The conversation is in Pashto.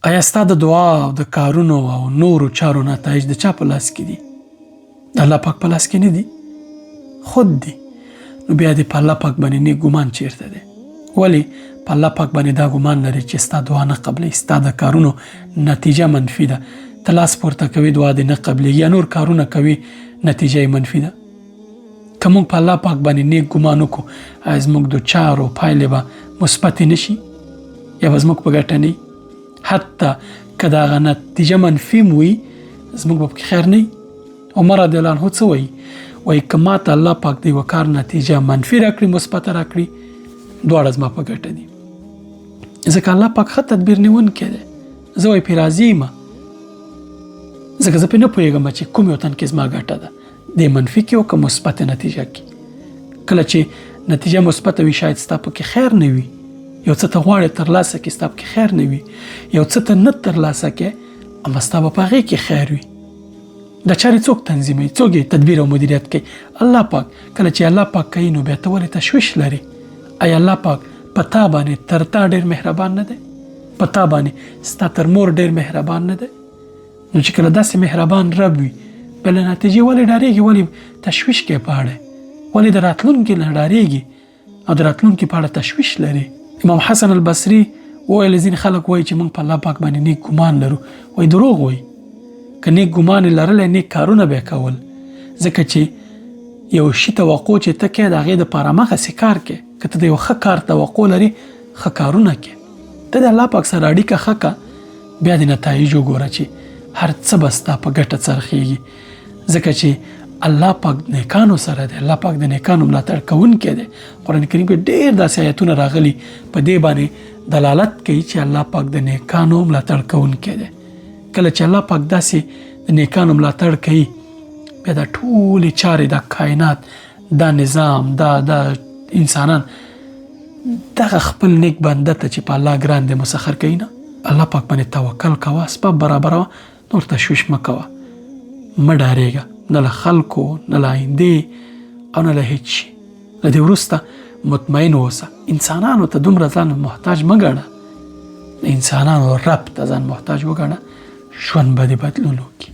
ایا ستا د دعا او د کارونو او نورو چارو نتایج د چا په لاس کې دي؟ د الله پاک په لاس کې نه دي، خود دي. نو بیا دې په الله پاک باندې نیک ګمان چیرته دی؟ ولی په الله پاک باندې دا ګمان لري چې ستا دعا نه قبلوي، ستا د کارونو نتیجه منفي ده، ته لاس پورته کوي دعا دې نه قبلېږي، یا نور کارونه کوي نتیجه یې منفي ده. که موږ په الله پاک باندې نیک ګمان وکړو، آیا زموږ د چارو پایلې به مثبتې نه شي یا به زموږ په ګټه نه وي؟ حتی که د هغه نتیجه منفي هم وي، زموږ به پکې خیر نه وي. عمر رضی الله عنه څه وایي؟ وایي که ما ته الله پاک د یوه کار نتیجه منفي راکړي مثبته راکړي، دواړه زما په ګټه دي، ځکه الله پاک ښه تدبیر نیونکی دی. زه وایي پرې راضي یم، ځکه زه پرې نه پوهېږم چې کوم یو تن کې زما ګټه ده، د منفي کې او که مثبته نتیجه کې. کله چې نتیجه مثبته وي، شاید ستا پکې خیر نه وي، یو څه ته غواړې ترلاسه کړې ستا پکې خیر نه وي، یو څه ته نه ترلاسه کړې اما ستا به په هغې کې خیر وي. دا چارې څوک تنظیموي؟ څوک یې تدبیر او مدیریت کوي؟ الله پاک. کله چې الله پاک کوي نو بیا ته ولې تشویش لرې؟ ایا الله پاک په تا باندې تر تا ډېر مهربان نه دی؟ په تا باندې ستا تر مور ډېر مهربان نه دی؟ نو چې کله داسې مهربان رب وي، بیا له نتیجې ولې ډارېږي؟ ولې تشویش کوې په اړه؟ ولې د راتلونکي نه ډارېږي او د راتلونکي په اړه تشویش لري؟ امام حسن البصري وویل، ځینې خلک وایي چې موږ په الله پاک باندې نیک ګمان لرو. وایي دروغ وایي. که نیک ګمان یې لرلی، نیک کارونه به یې کول، ځکه چې یو شي توقع چې ته کوې، د هغې دپاره هماغسې کار کوې. که ته د یو ښه کار توقع لرې، ښه کارونه کوې. ته د الله پاک سره اړیکه ښه که، بیا د نتایج وګوره چې هر څه به ستا په ګټه څرخیږي، ځکه چې الله پاک نیکانو سره دی، الله پاک د نیکانو ملاتړ کوونکی دی. قرآن کریم کې ډېر داسې آیتونه راغلي په دې باندې دلالت کوي چې الله پاک د نیکانو ملاتړ کوونکی دی. کله چې الله پاک داسې د نیکانو ملاتړ کوي، بیا دا ټولې چارې، دا کائنات، دا نظام، دا انسانان دغه خپل نیک بنده ته چې په الله ګران دی مسخر کوي. نه، الله پاک باندې توکل کوه، اسباب برابروه، نور تشویش مه کوه، مه ډارېږه، نه له خلکو، نه له آیندې او نه له هیڅ شي. له دې وروسته مطمئن اوسه، انسانانو ته دومره ځان محتاج مه ګڼه، د انسانانو رب ته ځان محتاج وګڼه، ژوند به دې بدلون وکړي.